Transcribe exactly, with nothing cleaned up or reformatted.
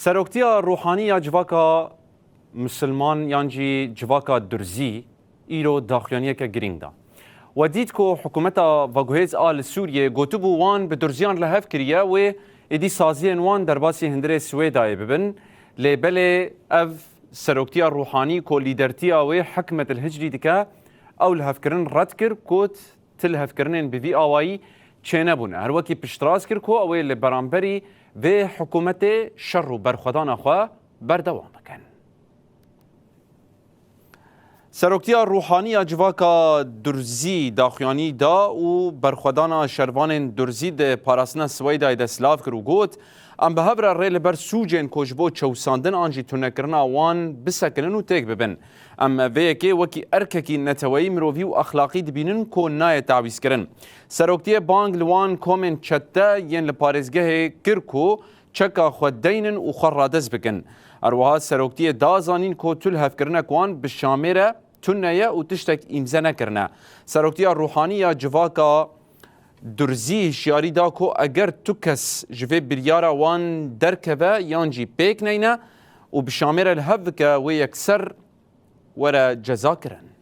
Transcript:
Seroktiya Ruhanî ya civaka Misilman yan jî civaka Durzî îro daxuyaniyeke girîng da. We dît ku hikûmeta veguhêz a li Sûriyê gotibû wan bi Durziyan li hev kiriye wê êdî saziyên wan derbasî hundirê Swêdayê bibin. Lê belê ev seroktiya Ruhanî ku lîdertiya wê Hikmet el Hicrî dike, ew lihevkirin red kir, got, Ti lihevkirinên bi vî awayî çênebûne. Her wekî piştrast kir ku ew ê li beramberî vê hikûmetê şer û berxwedana xwe berdewam bikin. Seroktiya Ruhanî ya civaka Durzî daxuyanî da û berxwedana şervanên Durzî di parastina Swêdayê de silav kir û got, Em bi hev re rê li ber sûcên ku ji bo çewsandin an jî tunekirina wan bisekinin û têk bibin. Em vê yekê wekî erkekî neteweyî, mirovî û exlaqî dibînin ku nayê tawîzkirin. Seroktiyê bang li wan komên çete yên li parêzgehê kir ku çeka xwe deynin û xwe radest bikin. Her wiha Seroktiyê da zanîn ku tu lihevkirinek wan bi Şamê re tune ye û tiştek îmze nekirine. Seroktiya Ruhanî ya civaka Durzî hişyarî da ku eger tu kes ji vê biryara wan derkeve yan jî pêk neyne û bi Şamê re li hev bike, wê yekser were cezakirin.